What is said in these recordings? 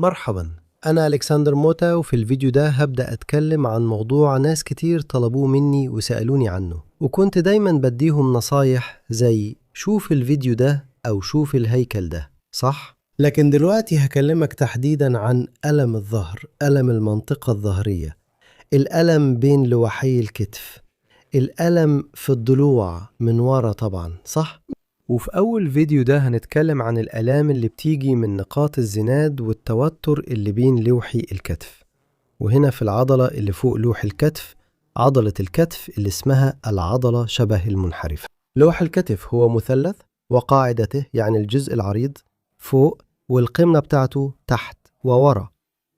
مرحبا، أنا ألكسندر موتا، وفي الفيديو ده هبدأ أتكلم عن موضوع ناس كتير طلبوه مني وسألوني عنه، وكنت دايما بديهم نصايح زي شوف الفيديو ده أو شوف الهيكل ده، صح؟ لكن دلوقتي هكلمك تحديدا عن ألم الظهر، ألم المنطقة الظهرية، الألم بين لوحي الكتف، الألم في الضلوع من ورا طبعا، صح؟ وفي أول فيديو ده هنتكلم عن الآلام اللي بتيجي من نقاط الزناد والتوتر اللي بين لوحي الكتف، وهنا في العضلة اللي فوق لوح الكتف، عضلة الكتف اللي اسمها العضلة شبه المنحرفة. لوح الكتف هو مثلث وقاعدته يعني الجزء العريض فوق والقمة بتاعته تحت وورا،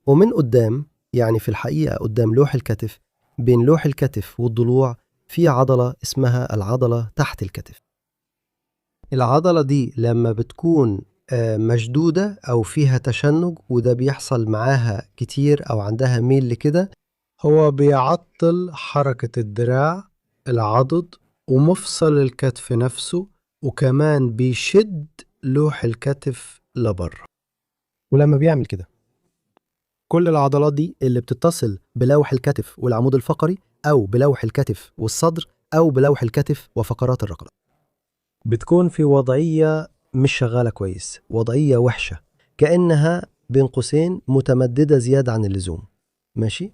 ومن قدام يعني في الحقيقة قدام لوح الكتف بين لوح الكتف والضلوع في عضلة اسمها العضلة تحت الكتف. العضلة دي لما بتكون مشدودة أو فيها تشنج، وده بيحصل معاها كتير أو عندها ميل لكده، هو بيعطل حركة الدراع، العضد، ومفصل الكتف نفسه، وكمان بيشد لوح الكتف لبره. ولما بيعمل كده كل العضلات دي اللي بتتصل بلوح الكتف والعمود الفقري أو بلوح الكتف والصدر أو بلوح الكتف وفقرات الرقبة بتكون في وضعية مش شغالة كويس، وضعية وحشة، كأنها بين قوسين متمددة زيادة عن اللزوم، ماشي؟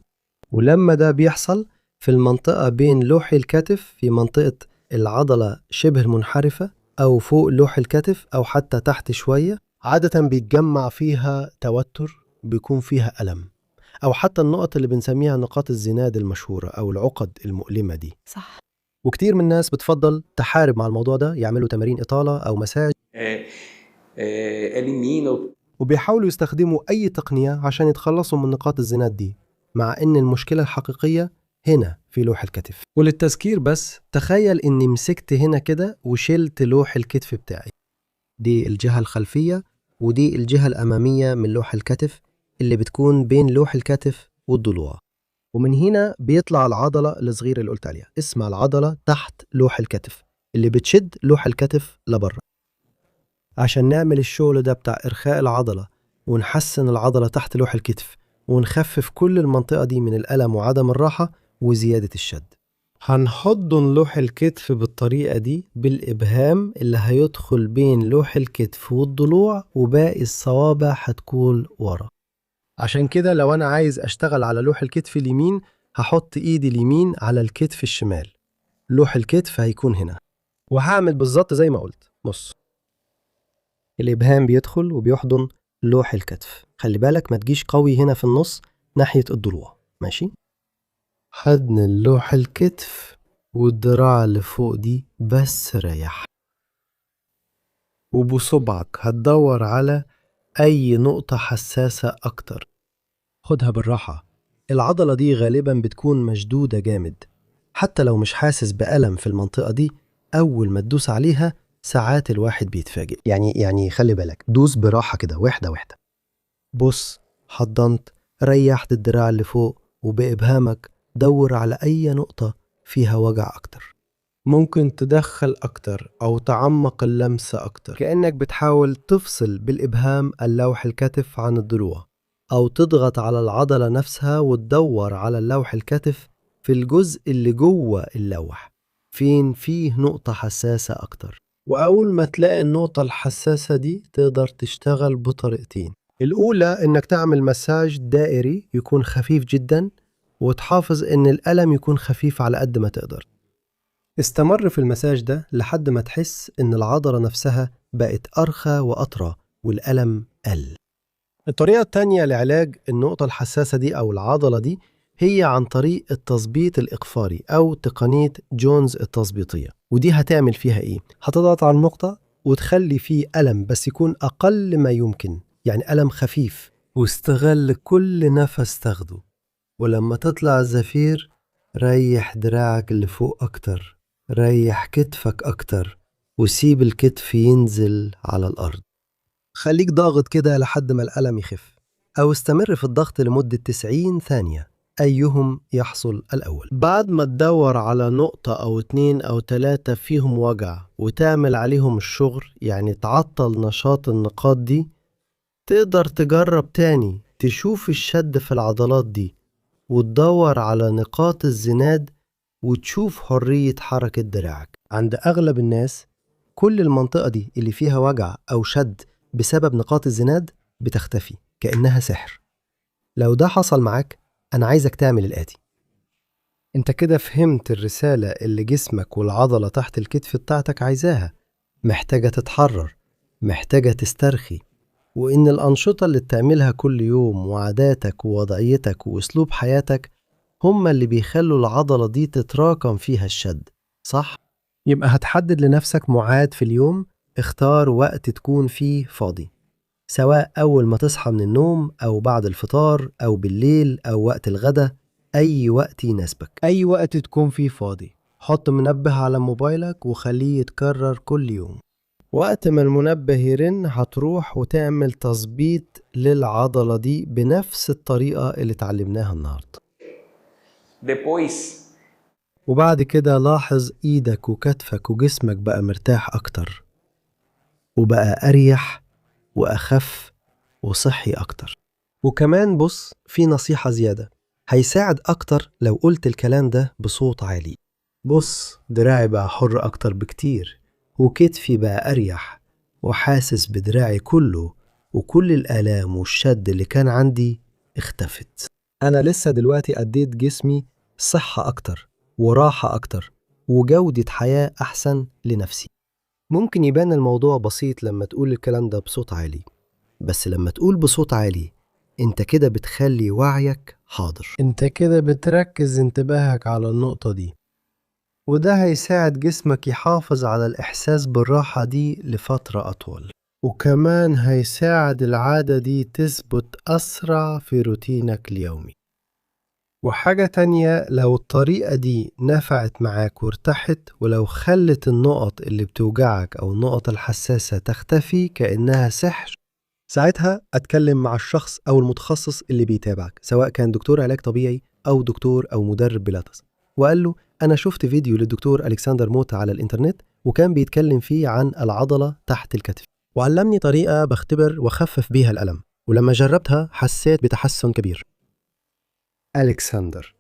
ولما ده بيحصل في المنطقة بين لوح الكتف، في منطقة العضلة شبه المنحرفة أو فوق لوح الكتف أو حتى تحت شوية، عادة بيتجمع فيها توتر، بيكون فيها ألم، أو حتى النقط اللي بنسميها نقاط الزناد المشهورة أو العقد المؤلمة دي. صح. وكتير من الناس بتفضل تحارب مع الموضوع ده، يعملوا تمارين إطالة أو مساج، elimina وبيحاولوا يستخدموا أي تقنية عشان يتخلصوا من نقاط الزناد دي، مع إن المشكلة الحقيقية هنا في لوح الكتف. وللتذكير بس، تخيل إني مسكت هنا كده وشلت لوح الكتف بتاعي، دي الجهة الخلفية ودي الجهة الأمامية من لوح الكتف اللي بتكون بين لوح الكتف والضلوع، ومن هنا بيطلع العضلة الصغيرة اللي قلت عليها، اسمها العضلة تحت لوح الكتف اللي بتشد لوح الكتف لبره. عشان نعمل الشغل ده بتاع إرخاء العضلة ونحسن العضلة تحت لوح الكتف ونخفف كل المنطقة دي من الألم وعدم الراحة وزيادة الشد، هنحضن لوح الكتف بالطريقة دي بالإبهام اللي هيدخل بين لوح الكتف والضلوع، وباقي الصوابع هتكون ورا. عشان كده لو أنا عايز أشتغل على لوح الكتف اليمين هحط إيدي اليمين على الكتف الشمال، لوح الكتف هيكون هنا، وهعمل بالظبط زي ما قلت. بص، الإبهام بيدخل وبيحضن لوح الكتف، خلي بالك ما تجيش قوي هنا في النص ناحية الضلوع، ماشي؟ حضن اللوح الكتف والدراع اللي فوق دي بس ريح، وبصبعك هتدور على أي نقطة حساسة أكتر. خدها بالراحة، العضلة دي غالبا بتكون مشدودة جامد، حتى لو مش حاسس بألم في المنطقة دي، أول ما تدوس عليها ساعات الواحد بيتفاجئ. يعني خلي بالك، دوس براحة كده، واحدة واحدة. بص، حضنت، ريحت الدراع اللي فوق، وبإبهامك دور على أي نقطة فيها وجع أكتر. ممكن تدخل أكتر أو تعمق اللمسة أكتر، كأنك بتحاول تفصل بالإبهام اللوح الكتف عن الضلوع، أو تضغط على العضلة نفسها وتدور على اللوح الكتف في الجزء اللي جوه اللوح، فين فيه نقطة حساسة أكتر. وأول ما تلاقي النقطة الحساسة دي تقدر تشتغل بطريقتين. الأولى إنك تعمل مساج دائري يكون خفيف جدا، وتحافظ إن الألم يكون خفيف على قد ما تقدر. استمر في المساج ده لحد ما تحس إن العضلة نفسها بقت أرخى وأطرى والألم قل. الطريقة التانية لعلاج النقطة الحساسة دي أو العضلة دي هي عن طريق التظبيط الإقفاري أو تقنية جونز التظبيطية. ودي هتعمل فيها إيه؟ هتضغط على النقطة وتخلي فيه ألم بس يكون أقل ما يمكن، يعني ألم خفيف، واستغل كل نفس تاخده. ولما تطلع الزفير ريح دراعك اللي فوق أكتر، ريح كتفك أكتر، وسيب الكتف ينزل على الأرض. خليك ضاغط كده لحد ما الألم يخف، أو استمر في الضغط لمدة 90 ثانية، أيهم يحصل الأول. بعد ما تدور على نقطة أو 2 أو 3 فيهم وجع وتعمل عليهم الشغل، يعني تعطل نشاط النقاط دي، تقدر تجرب تاني تشوف الشد في العضلات دي وتدور على نقاط الزناد وتشوف حرية حركة دراعك. عند أغلب الناس كل المنطقة دي اللي فيها وجع أو شد بسبب نقاط الزناد بتختفي كأنها سحر. لو ده حصل معاك أنا عايزك تعمل الآتي. أنت كده فهمت الرسالة اللي جسمك والعضلة تحت الكتف بتاعتك عايزاها، محتاجة تتحرر، محتاجة تسترخي، وإن الأنشطة اللي بتعملها كل يوم وعاداتك ووضعيتك وأسلوب حياتك هما اللي بيخلوا العضلة دي تتراكم فيها الشد، صح؟ يبقى هتحدد لنفسك ميعاد في اليوم، اختار وقت تكون فيه فاضي، سواء أول ما تصحى من النوم أو بعد الفطار أو بالليل أو وقت الغدا، أي وقت يناسبك، أي وقت تكون فيه فاضي. حط منبه على موبايلك وخليه يتكرر كل يوم. وقت ما المنبه يرن هتروح وتعمل تظبيط للعضلة دي بنفس الطريقة اللي اتعلمناها النهاردة. Depois, وبعد كده لاحظ ايدك وكتفك وجسمك بقى مرتاح اكتر، وبقى اريح واخف وصحي اكتر. وكمان بص، في نصيحة زيادة هيساعد اكتر لو قلت الكلام ده بصوت عالي. بص، دراعي بقى حر اكتر بكتير، وكتفي بقى اريح، وحاسس بدراعي كله، وكل الآلام والشد اللي كان عندي اختفت. أنا لسه دلوقتي أديت جسمي صحة أكتر وراحة أكتر وجودة حياة أحسن لنفسي. ممكن يبان الموضوع بسيط لما تقول الكلام ده بصوت عالي، بس لما تقول بصوت عالي انت كده بتخلي وعيك حاضر، انت كده بتركز انتباهك على النقطة دي، وده هيساعد جسمك يحافظ على الإحساس بالراحة دي لفترة أطول، وكمان هيساعد العادة دي تثبت أسرع في روتينك اليومي. وحاجة تانية، لو الطريقة دي نفعت معاك وارتحت، ولو خلت النقط اللي بتوجعك أو النقط الحساسة تختفي كأنها سحر، ساعتها أتكلم مع الشخص أو المتخصص اللي بيتابعك، سواء كان دكتور علاج طبيعي أو دكتور أو مدرب بيلاتس، وقال له أنا شفت فيديو للدكتور ألكسندر موتا على الإنترنت وكان بيتكلم فيه عن العضلة تحت الكتف، وعلمني طريقة بختبر وخفف بيها الألم، ولما جربتها حسيت بتحسن كبير. ألكسندر،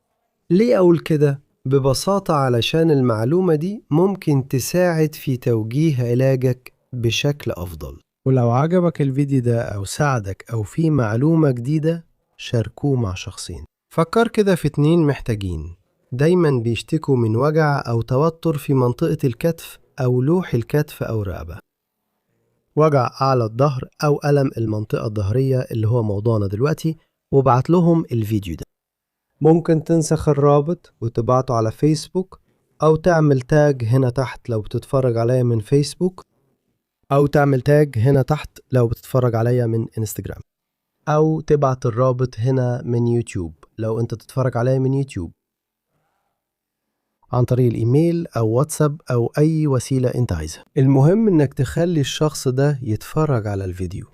ليه أقول كده؟ ببساطة علشان المعلومة دي ممكن تساعد في توجيه علاجك بشكل أفضل. ولو عجبك الفيديو ده أو ساعدك أو في معلومة جديدة، شاركوه مع شخصين. فكر كده في 2 محتاجين دايما بيشتكوا من وجع أو توتر في منطقة الكتف أو لوح الكتف أو الرقبة، وجع أعلى الظهر أو ألم المنطقة الظهرية اللي هو موضوعنا دلوقتي، وابعت لهم الفيديو ده. ممكن تنسخ الرابط وتبعته على فيسبوك، أو تعمل tag هنا تحت لو بتتفرج عليا من فيسبوك، أو تعمل tag هنا تحت لو بتتفرج عليا من انستجرام، أو تبعت الرابط هنا من يوتيوب لو أنت تتفرج عليا من يوتيوب، عن طريق الإيميل أو واتساب أو أي وسيلة أنت عايزها. المهم إنك تخلي الشخص ده يتفرج على الفيديو،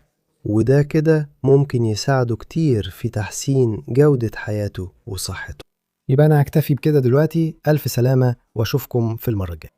وده كده ممكن يساعده كتير في تحسين جودة حياته وصحته. يبقى أنا هكتفي بكده دلوقتي. ألف سلامة وأشوفكم في المرة الجاية.